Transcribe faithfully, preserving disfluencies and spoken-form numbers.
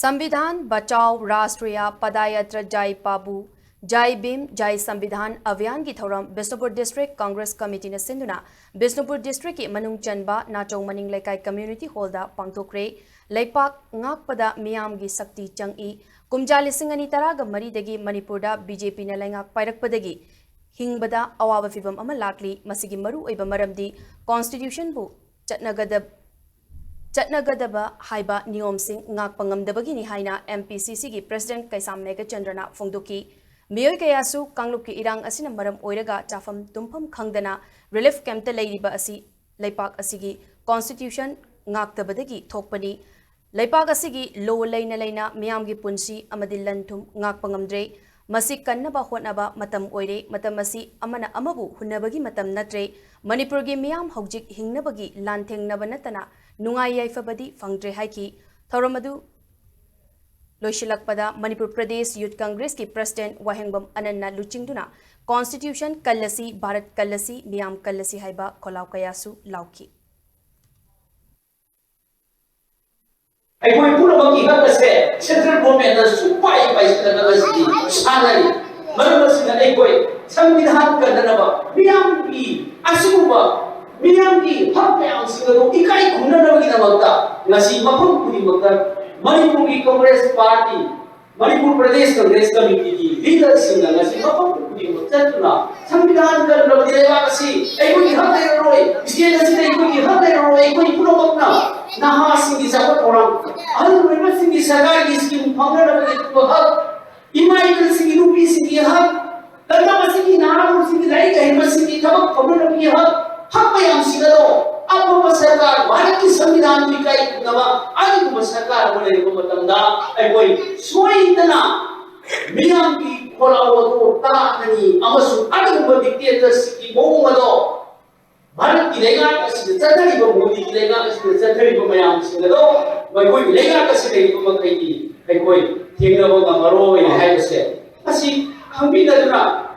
ꯁꯝꯕꯤꯙꯥꯟ ꯕꯆꯥꯎ ꯔꯥꯁꯇ꯭ꯔꯤꯌꯥ ꯄꯗꯌꯥꯇ꯭ꯔꯥ ꯖꯥꯏ ꯄꯥꯕꯨ ꯖꯥꯏ ꯚꯤꯝ ꯖꯥꯏ ꯁꯝꯕꯤꯙꯥꯟ ꯑꯚꯤꯌꯥꯟꯒꯤ ꯊꯧꯔꯝ ꯕꯤꯁꯅꯨꯄꯨꯔ ꯗꯤꯁꯇ꯭ꯔꯤꯛ ꯀꯪꯒ꯭ꯔꯦꯁ ꯀꯃꯤꯇꯤꯅ ꯁꯤꯟꯗꯨꯅ ꯕꯤꯁꯅꯨꯄꯨꯔ ꯗꯤꯁꯇ꯭ꯔꯤꯛꯀꯤ ꯃꯅꯨꯡ ꯆꯟꯕ ꯅꯥꯆꯧ ꯃꯅꯤꯡ ꯂꯩꯀꯥꯏ ꯀꯝꯃ꯭ꯌꯨꯅꯤꯇꯤ ꯍꯣꯜꯗ ꯄꯥꯡꯊꯣꯛꯈ꯭ꯔꯦ꯫ ꯂꯩꯄꯥꯛ ꯉꯥꯛꯄꯗ ꯃꯤꯌꯥꯝꯒꯤ ꯁꯛꯇꯤ ꯆꯪꯏ꯫ ꯀꯨꯝꯖꯥ ꯂꯤꯁꯤꯡ ꯑꯅꯤ ꯇꯔꯥꯒ ꯃꯔꯤꯗꯒꯤ ꯃꯅꯤꯄꯨꯔꯗ ꯕꯤ ꯖꯦ ꯄꯤꯅ ꯂꯩꯉꯥꯛ ꯄꯥꯏꯔꯛꯄꯗꯒꯤ ꯍꯤꯡꯕꯗ ꯑꯋꯥꯕ ꯐꯤꯚꯝ ꯑꯃ ꯂꯥꯛꯂꯤ꯫ ꯃꯁꯤꯒꯤ ꯃꯔꯨꯑꯣꯏꯕ ꯃꯔꯝꯗꯤ ꯀꯣꯟꯁꯇꯤꯇ꯭ꯌꯨꯁꯟꯕꯨ ꯆꯠꯅꯒꯗꯕ ꯆꯠꯅꯒꯗꯕ ꯍꯥꯏꯕ ꯅꯤꯌꯣꯝꯁꯤꯡ ꯉꯥꯛꯄ ꯉꯝꯗꯕꯒꯤꯅꯤ ꯍꯥꯏꯅ ꯑꯦꯝ ꯄꯤ ꯁꯤ ꯁꯤꯒꯤ ꯄ꯭ꯔꯦꯁꯤꯗꯦꯟꯠ ꯀꯩꯁꯥꯝ ꯃꯦꯘꯆꯟꯗ꯭ꯔꯅ ꯐꯣꯡꯗꯣꯛꯈꯤ꯫ ꯃꯤꯑꯣꯏ ꯀꯌꯥꯁꯨ ꯀꯥꯡꯂꯨꯞꯀꯤ ꯏꯔꯥꯡ ꯑꯁꯤꯅ ꯃꯔꯝ ꯑꯣꯏꯔꯒ ꯆꯥꯐꯝ ꯇꯨꯝꯐꯝ ꯈꯪꯗꯅ ꯔꯤꯂꯤꯐ ꯀꯦꯝꯞꯇ ꯂꯩꯔꯤꯕ ꯑꯁꯤ ꯂꯩꯄꯥꯛ ꯑꯁꯤꯒꯤ ꯀꯣꯟꯁꯇꯤꯇ꯭ꯌꯨꯁꯟ ꯉꯥꯛꯇꯕꯗꯒꯤ ꯊꯣꯛꯄꯅꯤ꯫ ꯂꯩꯄꯥꯛ ꯑꯁꯤꯒꯤ ꯂꯣ ꯂꯩꯅ ꯂꯩꯅ ꯃꯤꯌꯥꯝꯒꯤ ꯄꯨꯟꯁꯤ ꯑꯃꯗꯤ ꯂꯟ ꯊꯨꯝ ꯉꯥꯛꯄ ꯉꯝꯗ꯭ꯔꯦ꯫ ꯃꯁꯤ ꯀꯟꯅꯕ ꯍꯣꯠꯅꯕ ꯃꯇꯝ ꯑꯣꯏꯔꯦ꯫ ꯃꯇꯝ ꯑꯁꯤ ꯑꯃꯅ ꯑꯃꯕꯨ ꯍꯨꯟꯅꯕꯒꯤ ꯃꯇꯝ ꯅꯠꯇ꯭ꯔꯦ꯫ ꯃꯅꯤꯄꯨꯔꯒꯤ ꯃꯤꯌꯥꯝ ꯍꯧꯖꯤꯛ ꯍꯤꯡꯅꯕꯒꯤ ꯂꯥꯟꯊꯦꯡꯅꯕ ꯅꯠꯇꯅ ꯅꯨꯡꯉꯥꯏ ꯌꯥꯏꯐꯕꯗꯤ ꯐꯪꯗ꯭ꯔꯦ ꯍꯥꯏꯈꯤ꯫ ꯊꯧꯔꯝ ꯑꯗꯨ ꯂꯣꯏꯁꯤꯜꯂꯛꯄꯗ ꯃꯅꯤꯄꯨꯔ ꯄ꯭ꯔꯗꯦꯁ ꯌꯨꯊ ꯀꯪꯒ꯭ꯔꯦꯁꯀꯤ ꯄ꯭ꯔꯦꯁꯤꯗꯦꯟꯠ ꯋꯥꯍꯦꯡꯕꯝ ꯑꯅꯟꯅ ꯂꯨꯆꯤꯡꯗꯨꯅ "ꯀꯣꯟꯁꯇꯤꯇ꯭ꯌꯨꯁꯟ ꯀꯜꯂꯁꯤ, ꯚꯥꯔꯠ ꯀꯜꯂꯁꯤ, ꯃꯤꯌꯥꯝ ꯀꯜꯂꯁꯤ" ꯍꯥꯏꯕ ꯈꯣꯜꯂꯥꯎ ꯀꯌꯥꯁꯨ ꯂꯥꯎꯈꯤ꯫ ꯑꯩꯈꯣꯏ ꯄꯨꯝꯅꯃꯛꯀꯤ ꯍꯛ ꯑꯁꯦ ꯁꯦꯟꯇ꯭ꯔꯦꯜ ꯒꯣꯔꯃꯦꯟꯅ ꯁꯨꯛꯄꯥꯏ ꯄꯥꯏꯁꯤꯜꯂꯒ ꯉꯁꯤꯗꯤ ꯁꯥꯟꯅꯔꯤ꯫ ꯃꯔꯝ ꯑꯁꯤꯅ ꯑꯩꯈꯣꯏ ꯁꯪꯕꯤꯙꯥꯟ ꯀꯟꯅꯅꯕ, ꯃꯤꯌꯥꯝꯒꯤ ꯑꯁꯤꯒꯨꯝꯕ ꯃꯤꯌꯥꯝꯒꯤ ꯍꯛ ꯃꯌꯥꯝꯁꯤꯡ ꯑꯗꯨ ꯏꯀꯥꯏ ꯈꯨꯝꯅꯅꯕꯒꯤꯗꯃꯛꯇ ꯉꯁꯤ ꯃꯐꯝ ꯈꯨꯗꯤꯡꯃꯛꯇ ꯃꯅꯤꯄꯨꯔꯒꯤ ꯀꯪꯒ꯭ꯔꯦꯁ ꯄꯥꯔꯇꯤ, ꯃꯅꯤꯄꯨꯔ ꯄ꯭ꯔꯗꯦꯁ ꯀꯪꯒ꯭ꯔꯦꯁ ꯀꯃꯤꯇꯤꯒꯤ ꯂꯤꯗꯔꯁꯤꯡꯅ ꯉꯁꯤ ꯃꯐꯝ ꯈꯨꯗꯤꯡꯃꯛ ꯆꯠꯇꯨꯅ ꯁꯪꯕꯤꯙꯥꯟ ꯀꯜꯂꯕꯗꯤ ꯂꯩꯕꯥꯛ ꯑꯁꯤ ꯑꯩꯈꯣꯏꯒꯤ ꯍꯛ ꯂꯩꯔꯔꯣꯏ, ꯁ꯭ꯇꯦꯠ ꯑꯁꯤꯗ ꯑꯩꯈꯣꯏꯒꯤ ꯍꯛ ꯂꯩꯔꯔꯣꯏ, ꯑꯩꯈꯣꯏ ꯄꯨꯝꯅꯃꯛꯅ ꯅꯍꯥꯁꯤꯡꯒꯤ ꯆꯥꯎꯈꯠ ꯊꯧꯔꯥꯡ, ꯑꯍꯜ ꯑꯣꯏꯔꯕꯁꯤꯡꯒꯤ ꯁꯔꯀꯥꯔꯒꯤ ꯁ꯭ꯀꯤꯝ ꯐꯪꯅꯅꯕꯒꯤ ꯑꯗꯨꯒꯨꯝꯕ ꯍꯛ, ꯏꯃꯥ ꯏꯕꯦꯜꯁꯤꯡꯒꯤ ꯅꯨꯄꯤꯁꯤꯡꯒꯤ ꯍꯛ, ꯂꯝꯗꯝ ꯑꯁꯤꯒꯤ ꯅꯍꯥꯔꯣꯜꯁꯤꯡꯒꯤ ꯂꯥꯏꯔꯤꯛ ꯍꯩꯕꯁꯤꯡꯒꯤ ꯊꯕꯛ ꯐꯪꯅꯅꯕꯒꯤ ꯍꯛ, ꯍꯛ ꯃꯌꯥꯝꯁꯤꯡ ꯑꯗꯣ ꯑꯐꯕ ꯁꯔꯀꯥꯔ, ꯚꯥꯔꯠꯀꯤ ꯁꯪꯕꯤꯙꯥꯟꯕꯨ ꯏꯀꯥꯏ ꯈꯨꯝꯅꯕ ꯑꯗꯨꯒꯨꯝꯕ ꯁꯔꯀꯥꯔ ꯑꯃ ꯂꯩꯔꯛꯄ ꯃꯇꯝꯗ ꯑꯩꯈꯣꯏ ꯁꯣꯏꯗꯅ ꯃꯤꯌꯥꯝꯒꯤ ꯈꯣꯜꯂꯥꯎ ꯑꯗꯨ ꯇꯥꯒꯅꯤ ꯑꯃꯁꯨꯡ ꯑꯗꯨꯒꯨꯝꯕ ꯗꯤꯛꯇꯦꯇꯔꯁꯤꯞꯀꯤ ꯃꯑꯣꯡ ꯑꯗꯣ ꯚꯥꯔꯠꯀꯤ ꯂꯩꯉꯥꯛ ꯑꯁꯤꯗ ꯆꯠꯊꯔꯤꯕ, ꯃꯣꯗꯤꯒꯤ ꯂꯩꯉꯥꯛ ꯑꯁꯤꯗ ꯆꯠꯊꯔꯤꯕ ꯃꯌꯥꯝꯁꯤꯡ ꯑꯗꯣ ꯃꯈꯣꯏꯒꯤ ꯂꯩꯉꯥꯛ ꯑꯁꯤꯗ ꯂꯩꯔꯤꯕ ꯃꯈꯩꯗꯤ ꯑꯩꯈꯣꯏ ꯊꯦꯡꯅꯕ ꯉꯝꯃꯔꯣꯏ ꯍꯥꯏꯕꯁꯦ, ꯃꯁꯤ ꯈꯪꯕꯤꯗꯗꯨꯅ